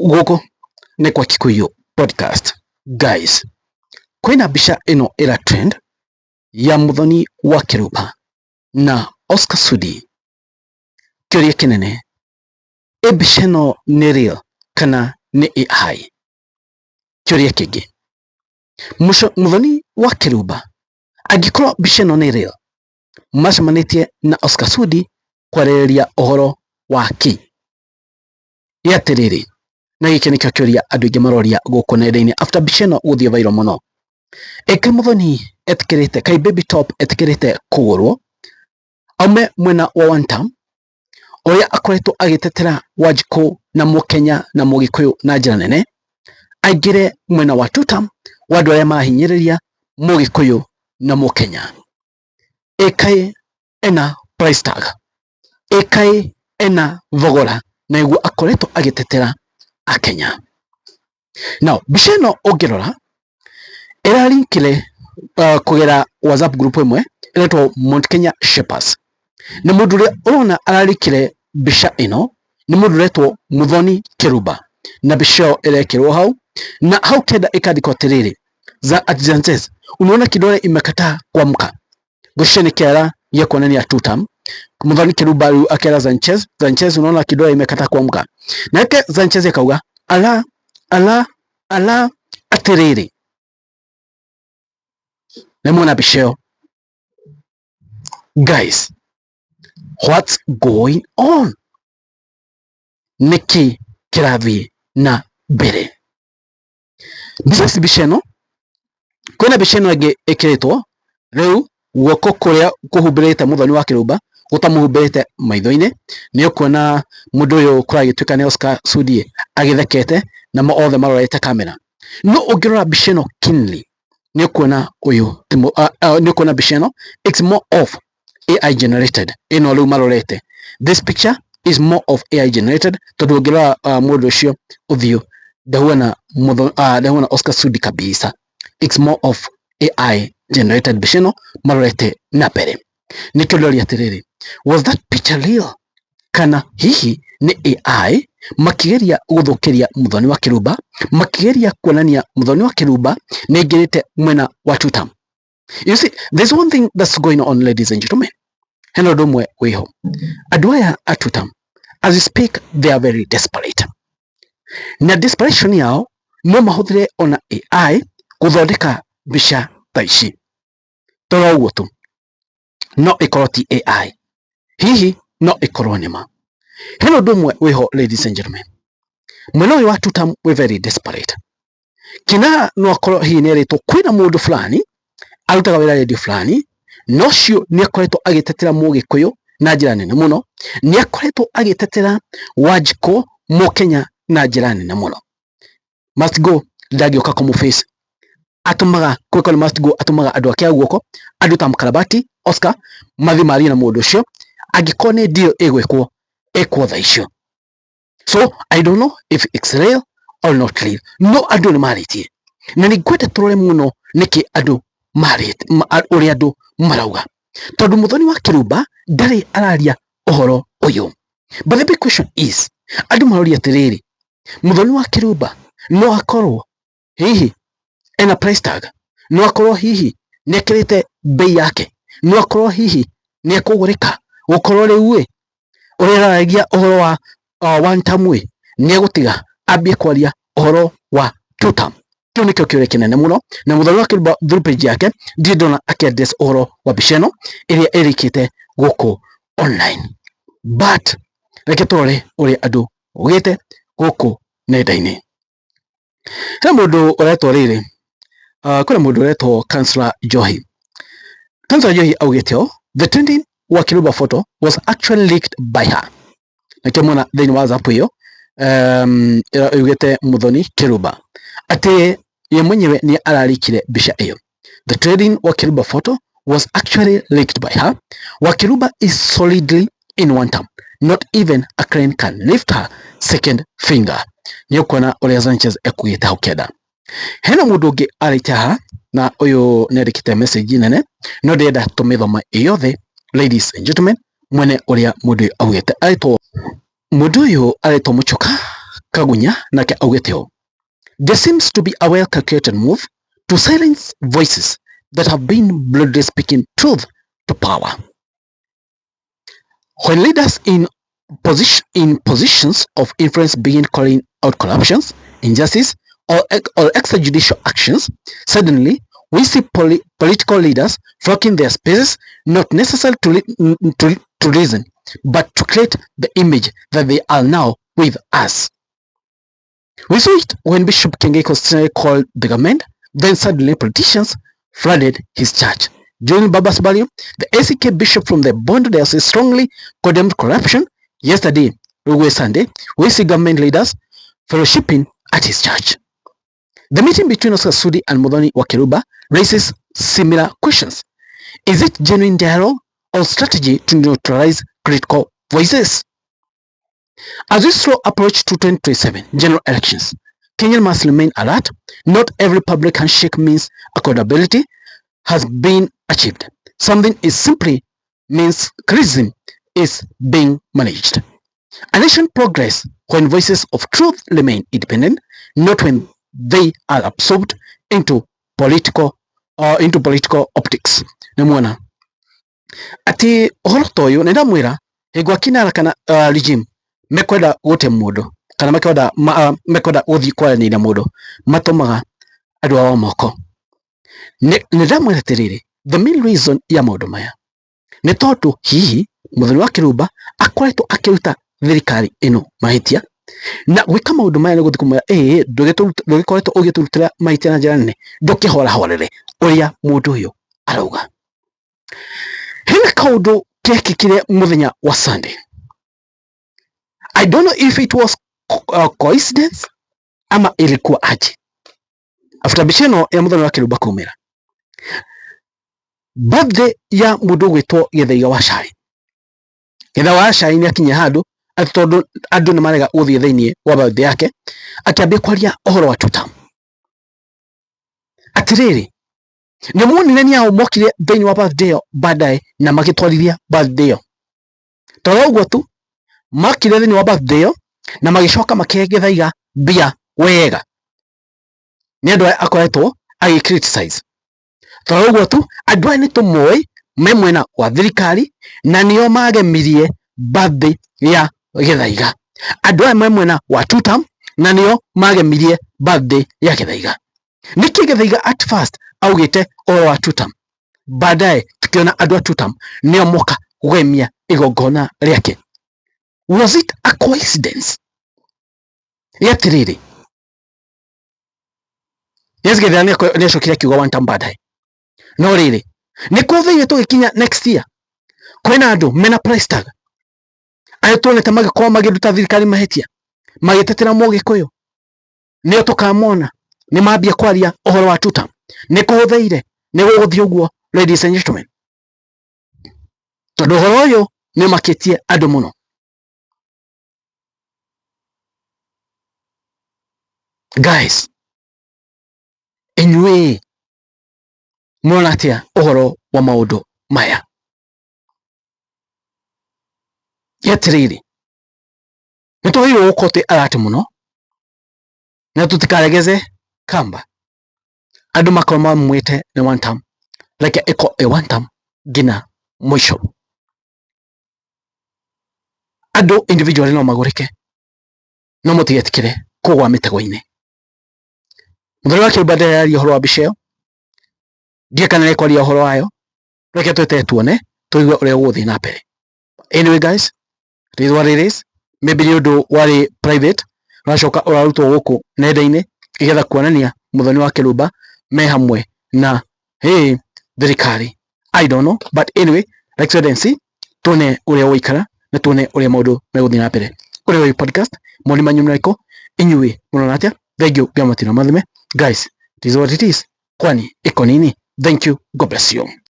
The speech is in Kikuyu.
Gũkũ nĩ kwa Kikuyu Podcast. Guys, kwĩna mbica ĩno ĩra trend ya Muthoni wa Kĩrumba na Oscar Sudi. Kĩũria kĩnene, ĩ mbica ĩno nĩ real kana nĩ AI? Kĩũria kĩngĩ, Muthoni wa Kĩrumba angĩkorwo mbica ĩno nĩ real, macemanĩtie na Oscar Sudi kwarĩrĩria ũhoro wa kĩ? Ĩ atĩrĩrĩ, na gĩkĩ nĩkĩo kĩũria andũ aingĩ maroria gũkũ nenda-inĩ after mbica ĩno gũthiĩ viral mũno. Ĩ kaĩ Muthoni etĩkĩrĩte, kaĩ Baby Top etĩkĩrĩte kũgũrwo aume mwena wa one term ũrĩa akoretwo agĩtetera Wanjikũ na Mũkenya na Mũgĩkũyũ na njĩra nene, aingĩre mwena wa two term wa andũ arĩa marahinyĩrĩria Mũgĩkũyũ na Mũkenya. Ĩ kaĩ ena price tag, ĩ kaĩ ena thogora na nĩguo akoretwo agĩtetera Akenya. Now mbica ĩno ũngĩrora ĩralinkire kũgera WhatsApp group ĩmwe ĩretwo Mount Kenya Shapers, na mũndũ ũrĩa ũrona aralikire mbica ĩno nĩ mũndũ ũretwo Muthoni Kĩrumba, na mbica ĩyo ĩrekĩrwo hau na hau kenda ĩkandĩkwo atĩrĩrĩ, at Sanchez, unaona kidole imekataa kuamka. Ngwĩciria nĩ kĩara gĩa kuonania two term. Muthoni Kĩrumba rĩu akera Sanchez, "Sanchez, unaona kidole imekataa kuamka?" Nake Sanchez akauga, "Ala ala ala." Atĩrĩrĩ, nĩmuona mbica ĩyo? Guys, what's going on? Nĩkĩ kĩrathiĩ na mbere? Mbica ici, mbica ĩno, kwĩna mbica ĩno ĩngĩ ĩkĩrĩtwo rĩu guoko kũrĩa kũhumbĩrĩte Muthoni wa Kĩrumba gũtamũhumbĩrĩte maitho-inĩ. Nĩ ũkuona mũndũ ũyũ kũragĩtuĩka nĩ Oscar Sudi agĩthekete namo othe marorete kamera. No ũngĩrora mbica ĩno keenly, nĩ ũkuona ũyũ nĩ ũkuona mbica ĩno it's more of AI generated. Ĩno rĩu marorete, this picture is more of AI generated, tondũ ũngĩrora mũndũ ũcio ũthiũ ndahuana ndahuana Oscar Sudi kabisa. It's more of AI generated mbica ĩno marorete na mbere. Nĩkĩo ndĩroria atĩrĩrĩ, was that picture real kana hihi nĩ AI makĩgeria gũthũkĩria Muthoni wa Kĩrumba, makĩgeria kuonania Muthoni wa Kĩrumba nĩ aingĩrĩte mwena wa two term? You see, there's one thing that's going on, ladies and gentlemen. Hena ũndũ ũmwe wĩho. Andũ aya a two term, as we speak, they are very desperate, na desperation yao no mahũthĩre ona AI gũthondeka mbica ta ici. Toro ũguo tu, no ĩkorwo ti AI, hihi no ĩkorwo nĩ ma. Hena ũndũ ũmwe wĩho, ladies and gentlemen. Mwena ũyũ wa two term wĩ very desperate. Kinara no akorwo hihi nĩ erĩtwo kwĩna mũndũ fulani arutaga wĩra radio fulani, na ũcio nĩ akoretwo agĩtetera Mũgĩkũyũ na njĩra nene mũno, nĩ akoretwo agĩtetera Wanjikũ Mũkenya na njĩra nene mũno. Must go ndangĩũka kũmũface, atũmaga kwĩko nĩ must go, atũmaga andũ ake a guoko, andũ ta Mkarabati Oscar, mathiĩ marie na mũndũ ũcio. Angĩkorwo nĩ deal ĩgwĩkwo, ĩkwo thaa icio. So I don't know if it's real or not real, no andũ nĩ marĩtie na nĩ ngwenda tũrore mũno nĩkĩ andũ marĩtie, ũrĩa andũ marauga, tondũ Muthoni wa Kĩrumba ndarĩ araria ũhoro ũyũ. But the big question is, andũ maroria atĩrĩrĩ, Muthoni wa Kĩrumba no akorwo hihi ena price tag, no akorwo hihi nĩ ekĩrĩte bei yake, no akorwo hihi nĩ ekũgũrĩka, gũkorwo rĩu ĩ ũrĩa araragia ũhoro wa one term ĩ nĩ egũtiga ambie kwaria ũhoro wa two term. Kĩu nĩkĩo kĩũria kĩnene mũno. Na Muthoni wa Kĩrumba through page yake ndirĩ ndona akĩ-address ũhoro wa mbica ĩno ĩrĩa ĩrĩkĩte gũkũ online. But reke tũrore ũrĩa andũ augĩte gũkũ nenda-inĩ. He mũndũ ũretwo rĩrĩ, kwĩna mũndũ ũretwo Councillor Njohi. Councillor Njohi augĩte ũũ, "The trending wa Kĩrumba photo was actually leaked by her." Nakĩo mwona thĩinĩ wa WhatsApp ĩyo ĩugĩte Muthoni Kĩrumba atĩ ye mwenyewe nĩ ararikire mbica ĩyo. "The trending wa Kĩrumba photo was actually leaked by her. Wa Kĩrumba is solidly in one term. Not even a crane can lift her second finger." Nĩ ũkuona ũrĩa Sanchez ekugĩte hau kenda. Hena mũndũ ũngĩ arĩte haha, na ũyũ nĩ andĩkĩte message nene, no ndĩrenda tũmĩthoma ĩ yothe, ladies and gentlemen. Mwene ũrĩa mũndũ ũyũ augĩte aretwo, mũndũ ũyũ aretwo Mũchoka Kagunya nake augĩte ũũ: "There seems to be a well-calculated move to silence voices that have been boldly speaking truth to power. When leaders in positions of influence begin calling out corruptions, injustice, or extrajudicial actions, suddenly we see political leaders flocking their spaces, not necessarily to listen, but to create the image that they are now with us. We saw it when Bishop Kiengei constantly called the government, then suddenly politicians flooded his church. During Baba's burial, the ACK bishop from the Bondo Diocese strongly condemned corruption. Yesterday, Rugwe Sunday, we see government leaders fellowshipping at his church. The meeting between Oscar Sudi and Muthoni wa Kiruba raises similar questions. Is it genuine dialogue or strategy to neutralize critical voices? As we slow approach to 2027 general elections, Kenya must remain alert. Not every public handshake means accountability has been achieved. Something is simply means criticism is being managed. A nation progress when voices of truth remain independent, not when they are absorbed into political optics." Nĩmuona atĩ ũhoro ta ũyũ nĩ ndamwĩra hingo akinara kana regime mekwenda gũte mũndũ kana mekwenda mekwenda gũthiĩ kwaranĩria mũndũ matũmaga andũ ao moko. Nĩ ndamwĩra atĩrĩrĩ, the main reason ya maũndũ maya nĩ tondũ hihi Muthoni wa Kĩrumba akoretwo akĩruta thirikari ĩno mahĩtia na gwĩka maũndũ maya nĩ gũthiĩ kũmwĩra ĩĩ ndũgĩkoretwo ũgĩtũrutĩra mahĩtia na njĩra nene, ndũkĩhorahorere ũrĩa mũndũ ũyũ arauga. Hena kaũndũ kekĩkire mũthenya wa Sunday. I don't know if it was coincidence ama ilikuwa aje. After mbica ĩno ya Muthoni wa Kĩrumba kumĩra, birthday ya mũndũ ũgwĩtwo Gĩthaiga wa Cai, Gĩthaiga wa Cai nĩ akinyia handũ atĩ tondũ andũ nĩ marega gũthiĩ thĩinĩ wa birthday yake, akĩambia kwaria ũhoro wa tutam. Atĩrĩrĩ, nĩ muonire nĩ ao mokire thĩinĩ wa birthday ĩyo baadaye na magĩtwarithia birthday ĩyo. To ũguo tu, makire thĩinĩ wa birthday ĩyo na magĩcoka makĩhe Gĩthaiga mbia wega nĩ andũ aya akoretwo agĩ criticize. To ũguo tu, andũ aya nĩ tũmoĩ me mwena wa thirikari na nĩo magemirie birthday ya Gĩthaiga. Andũ aya me mwena wa tutam na nĩo magemirie birthday ya Gĩthaiga. Nĩkĩ Gĩthaiga at first augĩte ũhoro wa tutam, baadaye tukiona andũ a tutam nĩo moka kũgemia igongona rĩake? Was it a coincidence? Atĩrĩrĩ, yes, Gĩthaiga nĩacokire akiuga one term baadaye, no rĩrĩ nĩ kũthĩire tũgĩkinya next year kwĩna andũ mena price tag arĩa tuonete magĩkorwo makĩruta thirikari mahĩtia magĩtetera mũgĩkũyũ, nĩo tũkamona nĩ mambia kwaria ũhoro wa tutam. Nĩ kũhũthĩire nĩ gũgũthiĩ ũguo, ladies and gentlemen, tondũ ũhoro ũyũ nĩ ũmakĩtie andũ mũno. Guys, inyuĩ mũrona atĩa ũhoro wa maũndũ maya? Atĩrĩrĩ, nĩ twagĩrĩirwo gũkorwo twĩ alert mũno na tũtikaregeze kamba andũ makorwo mamwĩte nĩ one term, reke ĩkorwo ĩ one term nginya mũico. Andũ individually no magũrĩke, no mũtigetĩkĩre kũgwa mĩtego-inĩ. Muthoni wa Kĩrumba ndararia ũhoro wa mbica ĩyo, ndiũĩ kana nĩekwaria ũhoro wayo, reke tweterere tuone tũigue ũrĩa gũgũthiĩ na mbere. Anyway guys, it is what it is. Maybe nĩ ũndũ warĩ private ũracoka ũrarutwo gũkũ nenda-inĩ igetha kuonania Muthoni wa Kĩrumba me hamwe na hey, thirikari. I don't know, but anyway, let's wait and see, tuone ũrĩa gũikara na tuone ũrĩa maũndũ megũthiĩ na mbere. Ũrĩa wĩ podcast moni manyu mĩrĩkũ, inyuĩ mũrona atĩa? Thank you Ngai mathime. Guys, it is what it is. Kwani iko nini? Thank you, God bless you.